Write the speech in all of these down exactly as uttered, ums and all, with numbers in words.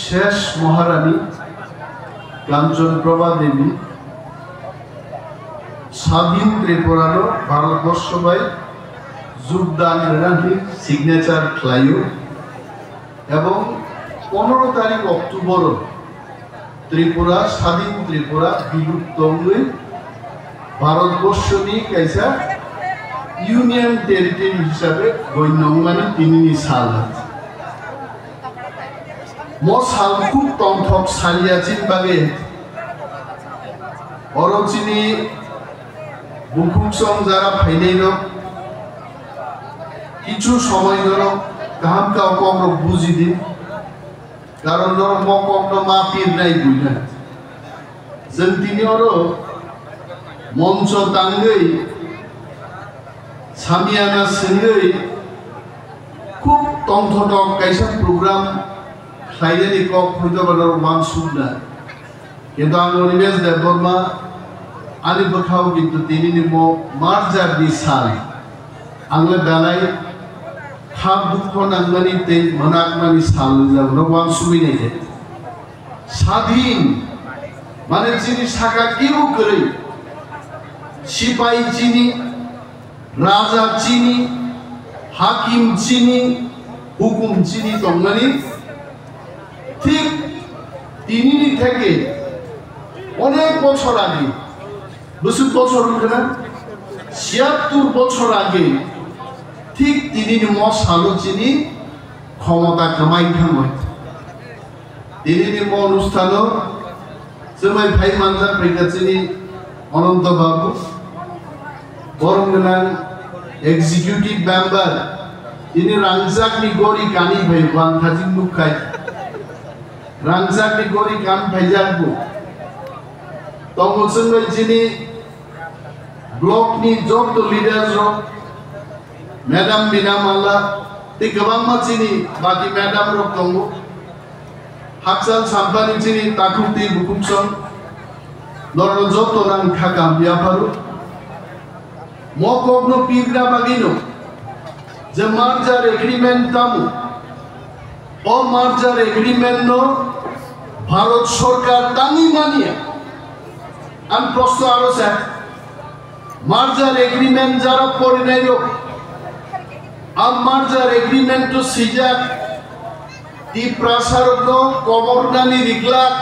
Shesh Maharani Kanchan Prabha Devi Sadhin Tripura no Bharatborsho bai jogdan rwnani signature khlaio ebong pondro tarik October o Tripura, Sadhin Tripura bilupto wngwi Bharatborsho ni kaisa Union Territory hisabe goinno wngmani tinini sal. Mo sal khub tongthok saliya chini bagwi. Oro chini bukhuk song jara phainai rok kichu somoi norok kaham kau kok rok buji di. Karon norok mo kok no ma pirnai buina. Chwng tini oro moncho tangwi Samiyana swngwi khub tongthotok kaisa program khlainani kok hwnkhe bono uansukna. Kintu ang Animesh Debbarma ani bwkhao kintu tinini mo merger ni sal. Ang le belai khak dukho nangmani tei mwnakmani sal wngjak no uansugwi naikhe. Sadhin, mane chini saka kebo kwrwi, sipai chini, raja chini, hakim chini, hukum chini tongmani, thik tinini theke onek bochor age, bwswk bochor wngkha na, siyattur bochor age, thik tinini mo salo chini khomota kwmai thangwi. Tinini mo onusthano chwmai phai manjak phaikha chini Ananto Babu, borom gwnang executive member, tini rangchakni gori kani phai uang thajing nukkhai, rangchakni gori kan phaijak bo. Tongo chwngbai chini block ni joto leaders rok, madam Bina Malla, tei kwbangma chini baki madam rok tongo. Hakchal sampani chini takhuk tei bukhuk song, norok joto nang kha kaham yapharu. Mo kokno pirna bagwino je merger agreement tamo, o merger agreement no Bharat Sarkar tangwi manya. Ang proshno aro sa, merger agreement jara porinai rok, a merger agreement to swijak Tiprasa rokno komornani riglak,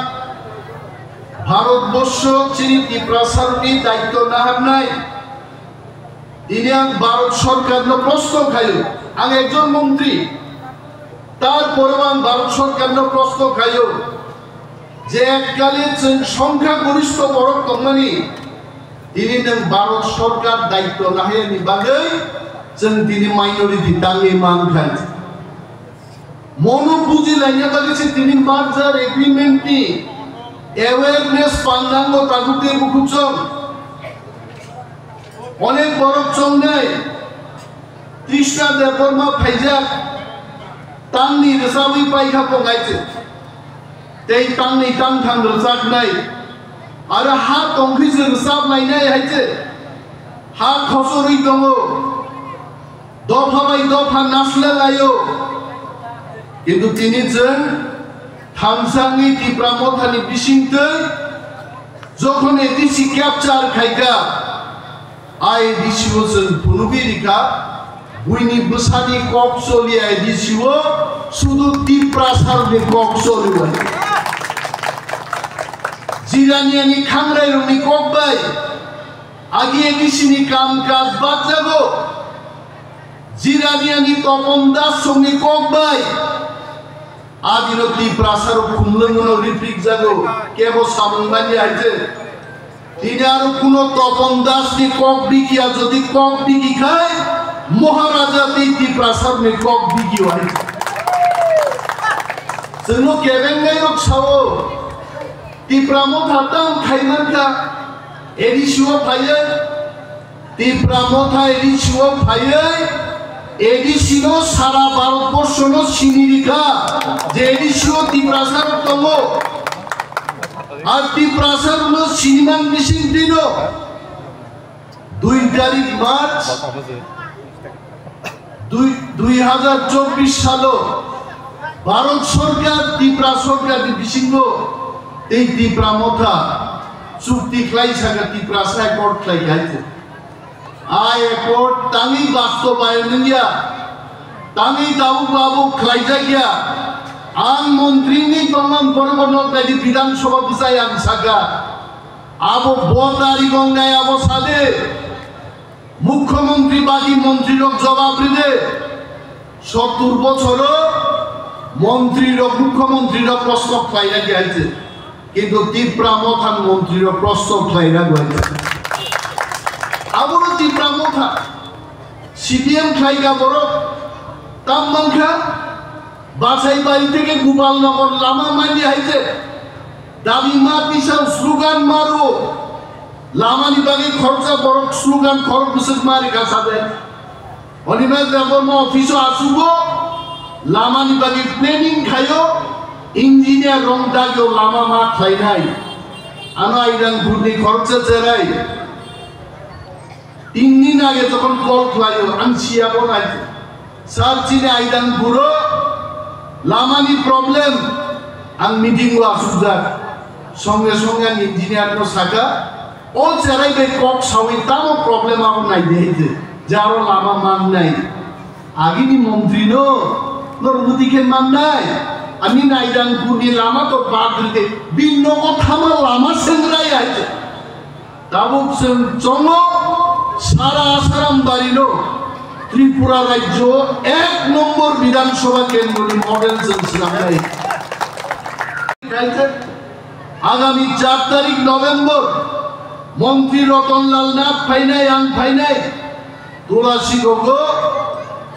Bharat borsho chini Tiprasa rokni daityo naharnai. Tini ang Bharat Sarkar no proshno khaio, ang ekjon montri, tarpore ang Bharat Sarkar no proshno khaio, je ekkali chwng songkha goristho borok tongmani, tini nwng Bharat Sarkar daityo nahayani bagwi chwng tini minority tangwi mankha. Mono buji laina bagwi se tini merger agreement ni awareness pannango takhuk tei bukhuk song. Onek borok chongnai Trishna Debbarma phaijak, tangni rwchabwi paikha pongaite. Tei tangni tangthang rwchaknai. Aro ha tongkhe se rwchap lainai hai se. Ha khosorwi tongo. Dopha bai dopha nasle laio. Kintu tini chwng thamsangni Tipra Mothani bisingtwi jokhon A D C capture khaikha, A D C o chwng phunugwi rikha, buini bwsani kok choli A D C o, sudu Tiprasarokni kok choli bai. Jiraniani khangrairokni kok bai, agi A D C ni kam kaj bajjago. Jiraniani Topon Das songni kok bai. Adino Tiprasarok khumlwngno riprik jago, kebo samung manya hai se. Tini aro kuno Topon Das ni kok bikiya, jodi kok biki khai, Maharaja tei Tiprasarokni kok bikio hai se. Chwngno kebengnai rok sao, Tipra Motha tang khai mankha, A D C o phaiwi, Tipra Motha A D C o phaiwi, A D C no sara Bharat borsho no sini rikha, je A D C o Tiprasa rok tongo. Ar Tiprasa rok no siniman bising dino, dui tarik March, dui, dui hajar chobbish salo, Bharat Sarkar, Tripura Sarkar ni bisingo tei Tipra Motha chukti khlai saka Tiprasa accord khlai kha hai se. A accord tangwi bastobayon wngya, tangwi tabuk tabuk khlaijak ya. Ang montri ni tongmani borok no noknai di Bidhan Sabha bwsai ang saka. Abo bo tarikh wngnai abo sade. Mukhyamantri bagi montri rok jobab ride. Sottur bochoro montri rok, mukhyamantri rok proshno khlaina khe hai se. Kintu Tipra Motha ni montri rok proshno khlaina bo hai se. Abono Tipra Motha C P M khlai kha borok tam mankha. Bachai bari theke Gopal Nagar lama mani hai se. Dabi ma tisa slogan maro. Lama ni bagwi khoroksa borok slogan khorok bwswk mari kha sade. Onima Debbarma office o asugo lama ni bagwi planning khayo, engineer rong dagyo lama ma khlainai. Ano aidang buni khoroksa cherai. Tin din age jokhon call khlaio, ang siya bo nai. Sir, chini aidang buro lama ni problem, ang meeting o asukjak. Songe songe ang engineer no saka, o cherai bai kok sawi tamo problem abo nai de hite, jaro lama man nai. Agini montri no, nor muti khe man nai. Ani naidang buni lama to bad ride, bin nogo thama lama sengrai ai. Tabuk chwng chongo sara Asaram barino Tripura rajyo ek nombor Bidhan Sabha kendroni model chwng swnamnai. Agami char tarik November, Montri Ratan Lal Nath phainai, ang phainai. Tulasigogo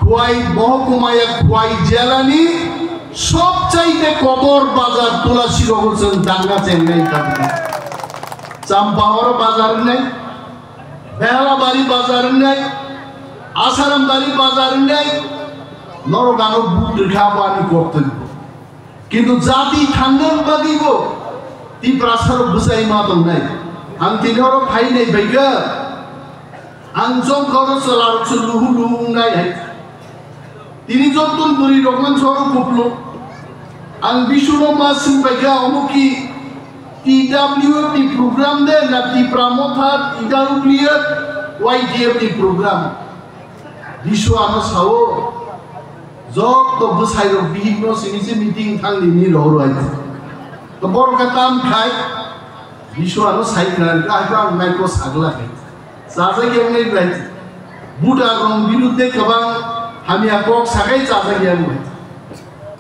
Khwai mohokuma ya Khwai jela ni sobchaite kotor bazar Tulasigogo chwng danga chengnai tabuk. Champahor bazar wngnai, Behalabari bazar wngnai, Asarambari bazar wngnai, norok ano but rwkha bo ani koktwbo. Kintu jati thangna bagwi bo Tiprasa rok bwsai ma tongnai. Ang tini oro phainai baikha. Ang jongkha oro chwla rok se luhu luhu wngnai hai. Tini joktun bwrwi rok man soro kuplu. Ang bisuno ma swng baikha omo ki T W F ni program de na Tipra Motha, T W F, Y T F ni program. Bisu ano sao, joto bwsai rok bihik no sini se meeting thang ni ni rok roi. To borok ka tam khai, bisu ano sai khna ka ha ang nai ko sagla khai. Chajak yang nai bai. Buda rong birudde kabang hamya kok sakai chajak yang bai.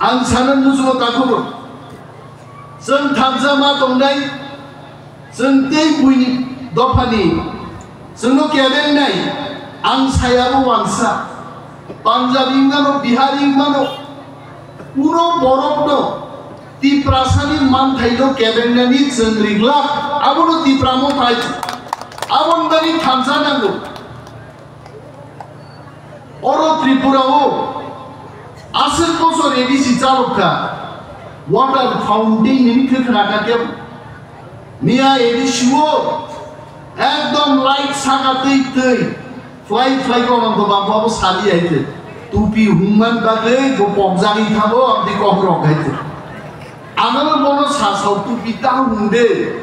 Ang sana musumo takubo. Chwng thansa ma tongnai, chwng tei buini dophani chwngno kebengnai, ang sayabo uansa. Punjabi wngmano, Bihari wngmano, kuno borokno Tiprasani manthaino kebengnani chwng riglak, abono Tipra Motha hai, aboni bagwi thansa nango. Oro Tripura o aswk bosor A D C chalok kha, water fountain ni khe khna kha kebo. Miya A D C o ekdom light saka twi twi fly fly ko nang ba bo sali hai twi. Tupi hungman bagwi bo pokjagwi thango abdi kok rok hai twi. Ano bono sa sao tupi ta hung de.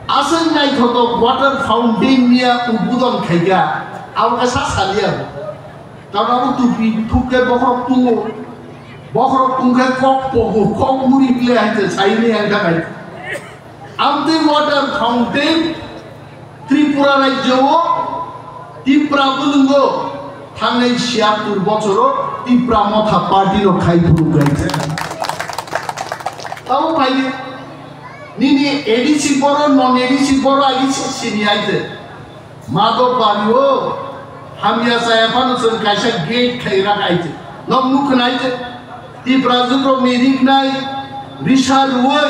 Aswk naithotok water fountain niya udbodon khaikha, abo khe sa saliya bo. Karon abo tupi thukkhe bokhorok tungo. Bokhorok tungkhe kok pogo, kok muri bile hai khe saini ang kha kai. Amtwi water fountain Tripura rajyo o Tipra bwlwngo thangnai siyattur bochoro Tipra Motha party no khai phuru khaijak. Tamo phai nini A D C boro, non A D C boro, A D C sini aite. Madhobari o hamya chaya phano chwng kaisa gate khai rak aite. Nok nukh nai te. Tiprajwk rok ni riknai risa rwui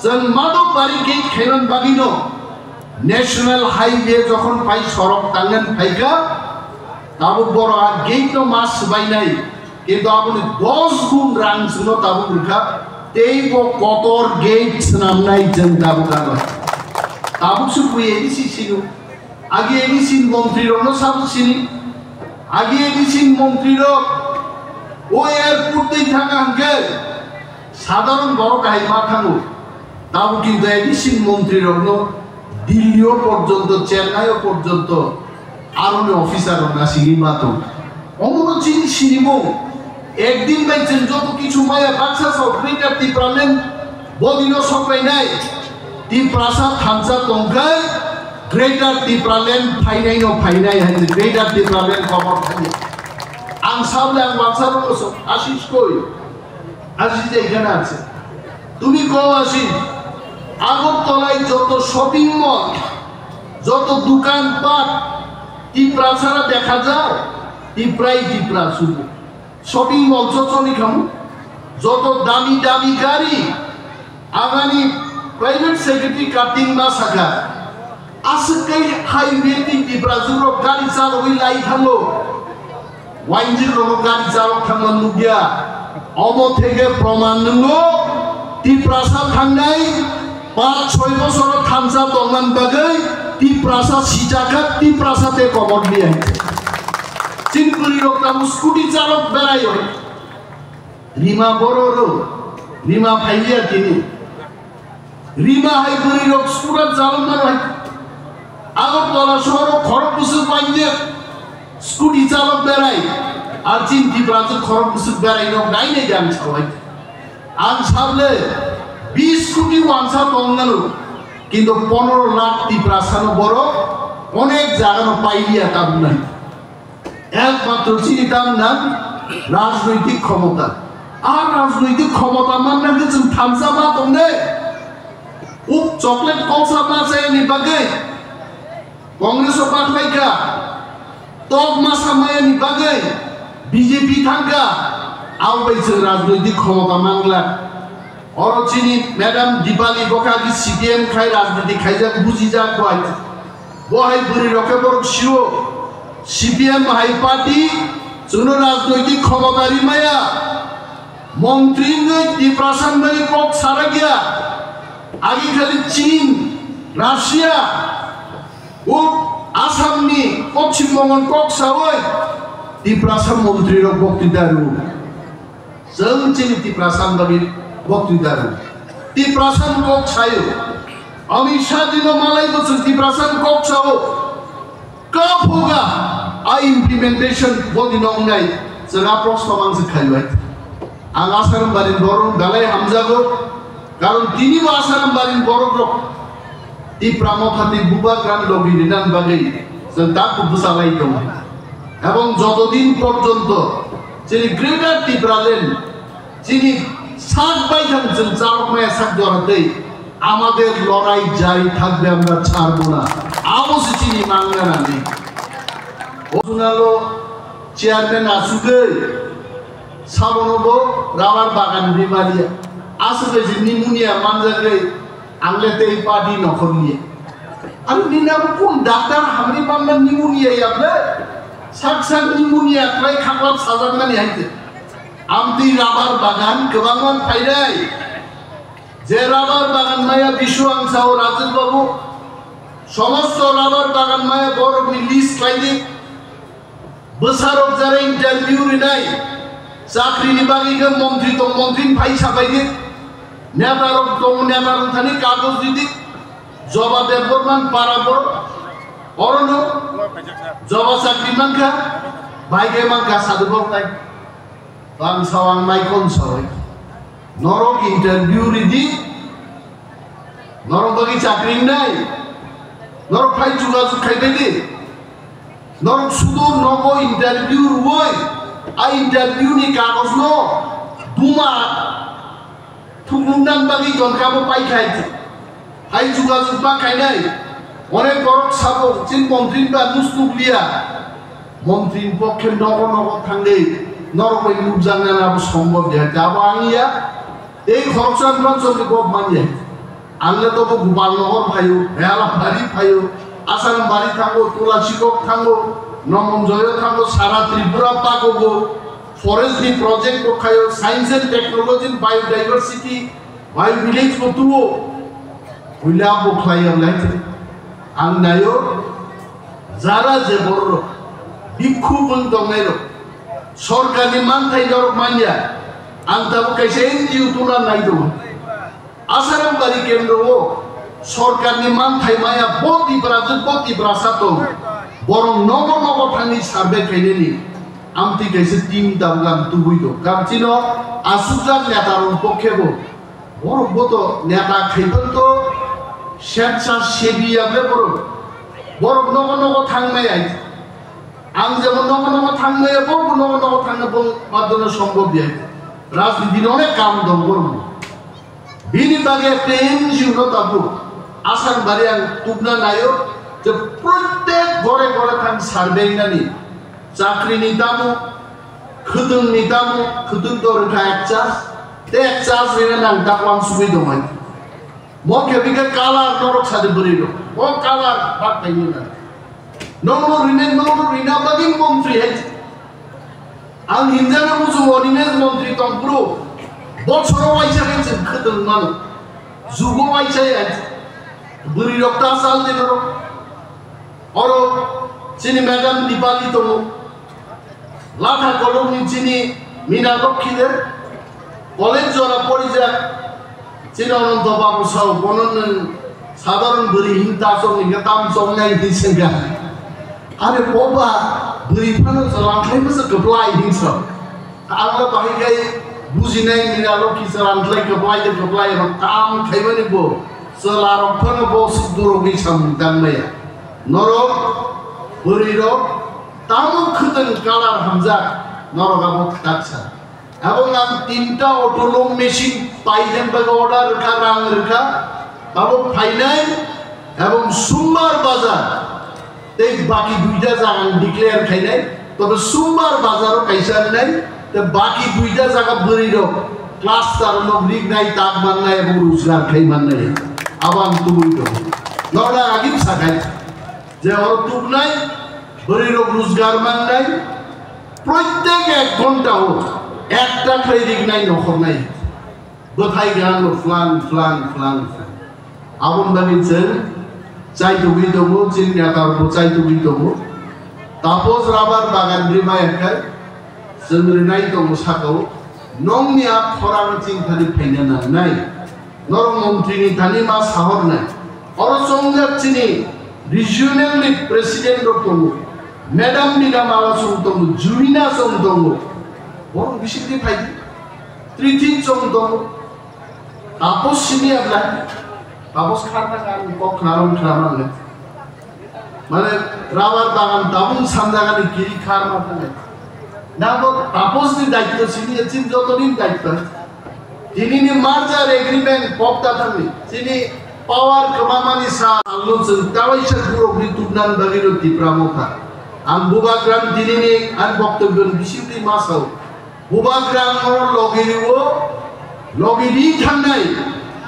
chwng Madhobari gate khaiman bagwi no. National Highway jokhon phai sorok tangnan phaikha, tabuk borok a gate no ma swbainai, kintu aboni dos gun rang chwngno tabuk rwkha, tei bo kotor gate swnamnai chwng tabuk ano. Tabuk se bui A D C sino, agi A D C ni montri rokno sabo sini, agi A D C ni montri rok O airport twi thang hwnkhe sadharon borok hai ma thango. Tabuk kintu addition montri rokno Delhi o porjonto, Chennai o porjonto aroni officer rok nasigwi ma tong. Omono chini sinimung. Ekdin bai chwng joto kichu maya baksa sa Greater Tipraland bodino soklainai. Tiprasa thansa tongkhe Greater Tipraland phainaino phainai hai Greater Tipraland khobor thani. Ang sabole ang baksa rokno sok, Ashish koi? Ashish ekhane ache. Tumi koi Ashish? Agartalai joto shopping mall, joto dukan pat, Tiprasara dekha jao, Tiprai Tipra sudu. Shopping mall joto ni khamu, joto dami dami gari, agani private secretary cutting ma saka. Aswk khe highway twi Tiprajwk rok gari chalogwi lai thango. Wainjik rok gari chalok thangma nukya. Omo theke proman nwngo Tiprasa thangnai pach soi bosor thansa tongmani bagwi Tiprasa sichakha, Tiprasa te komor liya. Chini bwrwi rok tamo scooty chalok beraio. Rima bororo, Rima phailiya tini. Rima hai bwrwi rok scooter chalok mano hai. Agartala sohoro khorok bwswk bainjak scooty chalok berai. Ar chini Tiprasa khorok bwswk berai rok nai nai jang sawai. Ang sable bis koti wansa tong nalo. Kintu pondro lakh Tiprasa no borok onek jaga no pailiya tabuk nai. Ekmatro chini tam nang rajnoitik khomota. A rajnoitik khomota manna khe chwng thansa ma tongnai. Uk chocolate koksa ma chayani bagwi Congress o bakhlaikha. Tok ma samayani bagwi B J P thangkha. Abo bai chwng rajnoitik khomota mangla. Oro chini Madam Dipali bokha ki C P M khai rajniti khaijak bujijak bo hai. Bo hai bwrwi rok khe borok sio. C P M hai party chwngno rajnoitik khomota rimaya. Montri wngwi Tiprasa wngwi kok sarakya. Agi khali Chin, Russia, o Assamni Poschim Bongon kok sawi Tiprasa montri rok boktwita rw. Chwng chini Tiprasa bagwi boktwi daru. Tiprasa kok sayo. Amit Shah dino malai bo chwng Tiprasa kok sao. Kaphuga a implementation bodi nongnai chwng a proshno mang se khaibai. Ang Asarambari borok belai hamjago. Karon tini bo Asarambari borok rok Tipra Motha ni bubagra logi rinan bagwi chwng tak bwsalai tongo. Ebong jotodin porjonto chini Greater Tipraland chini sak baithang chwng chalokmaya sak jora tei amader lorai jari thakbe, amra chharbo na. Abo se chini mangna nani. O Junalo chairman asugwi sabono bo rubber bagan bimaliya. Asugwi je pneumonia manjagwi Ang le tei party nokhorni. Ang nini abo kun doctor hamri manna pneumonia ya ble? Sak sak pneumonia klai khaklap sajakmani hai khe. Amtwi rubber bagan kwbangma phainai. Je rubber bagan maya bisu ang sao Rajesh babu. Somosto rubber bagan maya borokni list khlai di. Bwsarok jara interview rinai, chakrini bagwi khe montri tong, montri phai sabai di. Neta rok tong, neta rok thani kagoj ridi. Joba Debbarma para borok. Orono joba chakri mankha, bai khe mankha sadu borok tai. Bang sawang mai kon sawai. Norok interview ridi. Norok bagwi chakri wngnai. Norok phai jogajog khai bai di. Norok sudur nogo interview rwui, a interview ni kagoj no duma thuklukna bagwi tonkha bo pai khai. Hai jogajog ma khainai. Onek borok sabo, chini montri ba nustuk liya. Montri ni pokhe nogo nogo thangwi norok bai nukjaknani abo sombhob ya. Abo ang ya. Tei khoroksa wngkha chwngni kok manya. Ang le tobo Gopal Nagar phaio, Bela Bari phaio, Asarambari thango, Tulasikok thango, Nomonjoyo thango, sara Tripura pagogo, forest ni project bo khaio, science and technology, biodiversity, bio village bo tuo. Puila bo khlaio lai. Ang naio, jara je borok, bhikkhu bung tongnai rok. Sorkarni manthai norok manya. Ang tabuk kaisa N G O tuna nai tongo. Asarambari kendro o sorkarni manthai maya bo Tiprajwk bo Tiprasa tong. Borok nogo nogo thangwi survey khainani amtwi kaisa team tabuk ang tubui tong. Kamchino asukjak neta rok pokhe bo. Borok bo to neta khaipan to setsha sebi ya ble borok. Borok nogo nogo thangmai ai. Ang jemon nogo nogo thangmai ya bo nogo nogo thangna bo madono sombhob ya. Rajniti no onek kam dong borok. Bini bagwi ekta N G O no tabuk Asarambari ang tubna naio je prottek gore gore thang survey nani chakri ni tamo, khwtwng ni tamo, khwtwng to rwkha ek chas, te ek chas rina nang tak wansugwi tongmani. Mo khe bikhe kalar norok sadi bwrwi rok. O kalar bak khaini na. Nokno rina, nokno rina bagwi montri hai. Ang hinjana muchungo Animesh montri tongphuru. Bochoro waisa khe chwng khwtwng mano. Jugo waisa ya. Bwrwi rok ta sal de norok. Oro chini madam Dipali tongo. Latha kolokni chini Mina Lokhi de. College jora porijak. Chini Ananto Babu sao, bono nwng sadharon bwrwi hin ta chong ni tam chong nai hin sengkha. Are boba bwrwi phano chwla khlai masa kwplai hin sao. Ang bahai khai bujinai Mina Lokhi chwla khlai kwplai de kwplai ro kam khaimani bo. Chwla rok phano bo suk durogwi samung tangmaya. Norok bwrwi rok tamo khwtwng kalar hamjak norok abo taksa. Abo ang tinta auto loom machine paiden bagwi order rwkha, rang rwkha. Abo phainai abo Sumbar bazar. Tei baki duita jaga ang declare khainai, tobe Sumbar bazaro kaisa wngnai, tei baki duita jaga bwrwi rok cluster no rignai, tak mannai abo rojgar khai mannai. Abo ang tubui tongo. Norna agim sakai je oro tubnai bwrwi rok rojgar mannai, prottek ek ghonta o ekta khlai rignai nokhornai. Bwthai gango flang, flang, flang, flang. Aboni bagwi chwng chaitugwi tongo, chini netarokbo chaitugwi tongo. Tapos rabar bagan rimaya khe chwng rinai tongo sakao, nokni a khorang chini thani phaina nangnai. Norok montrini thani ma sahornai. Oro chongjak chini regional ni president rok tongo. Madam Bina Mala chwng tongo, Jumina chwng tongo. Borok bisingtwi phaidi. Trithin chwng tongo. Tapos sini abla. Tapos kharna kan kok khnarom khnarom le. Mane rabar bagan tabung samjagani kiri kharma thangai. Nabo Tapos ni daityo sini, chini joto ni daityo. Tini ni merger agreement pokta thangni. Chini power kwmamani sa alno chwng tawaisa gurok ni tubnan bagwi no Tipra Motha. Ang Bubagrang tini ni ang boktobyo ni bisingtwi ma sao. Bubagrang oro logi rio, logi ri thangnai,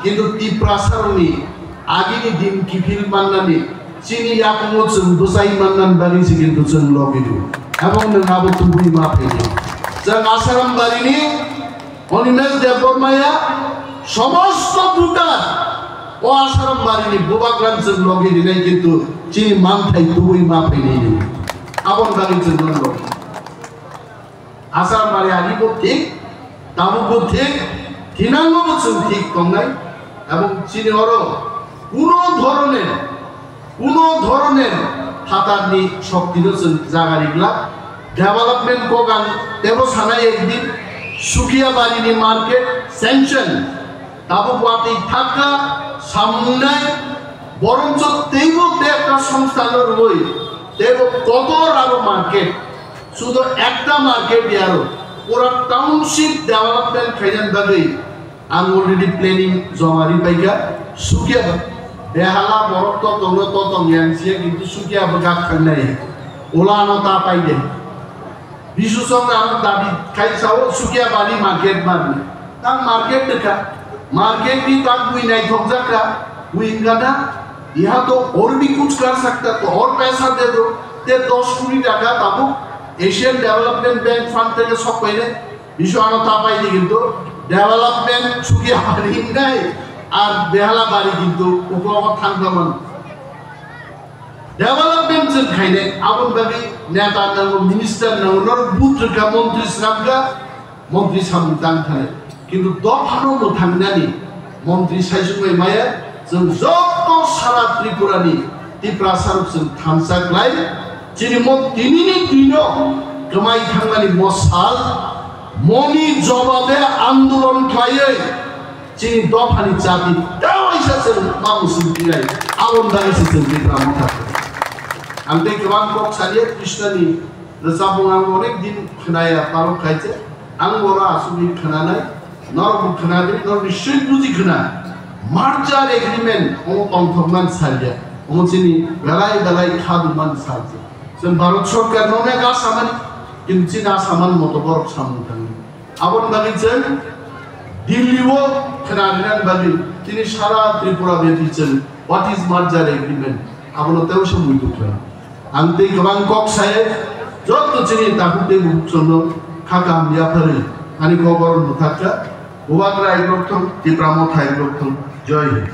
kintu Tiprasa rokni agini din kiphil mannani, chini yakungo chwng bwchai mannani bagwi se kintu chwng logi rio. Ebong nwng abo tubui ma phaidi. Chwng Asarambari ni Animesh Debbarma ya somosto voter o Asarambari ni Bubagrang chwng logi rinai kintu chini manthai tubui ma phaidi. Aboni bagwi chwng nwng logi. Asarambari agi bo thik, tabuk bo thik, thinango bo chwng thik tongnai, ebong chini oro kuno dhoroner, kuno dhoroner phatarni shokti no chwng jaga ri glak. Development kok ang tebo sanai ekdin, Sukiabari ni market sanction, tabuk watwi thakha, samung nai, boroncho teibo bekta songstha no rwui, teibo kotor aro market, sudo ekta market yaro, pura township development khainan bagwi ang already planning joma ri paikha, Sukia ba, behala borok to tongno to tong yang siya, kintu Sukia bwkak thangnai, ulano ta paide. Bisu Chondro ano dabi khai sao, Sukiabari market barni. Tang market dekha, market ni tang bui naithok jakha, bui ingana, yaha to aur bhi kuch kar sakta, to aur paisa de do. Te dos kuri taka tabuk Asian Development Bank Fund theke sok paile, bisu ano ta paidi kintu development Sukiabari nai, ar Behalabari kintu uklogo thang thaman. Development chwng khainai, aboni bagwi neta nango, minister nango, norok but rwkha, montri swnamkha, montri samung tang thani. Kintu dophano mwthangnani montri saisukmai maya, chwng joto sara Tripurani Tiprasarok chwng thansa klai, chini mo tinini twino kwmai thangmani mo sal, moni jobabe andolon khlaiwi, chini dophani chati tewaisa chwng ma musung tinai, aboni bagwi se chwng Tipra Motha. Ang tei kwbang kok saliya Krishnani rwchapmung ang onek din khwnaya palok khaise, ang boro asugwi khwnanai, norokbo khwnadi, norok nischoi buji khwna. Merger agreement omo tongthokmani saliya, omo chini belai belai khadumani salse. Chwng Bharat Sorkar noknai ga samani, kintu chini asaman moto borok samung tangwi. Aboni bagwi chwng Delhi o khwna rinani bagwi tini sara Tripura byapi chwng what is merger agreement abono teisa muitu khlai. Ang tei kwbang kok sai joto chini takhuk tei bukhuk chwngno kha kaham yapharwi ani kok oro mwthakha. Bubagra ibrok thung, Tipra Motha ibrok thung. Jai Hind.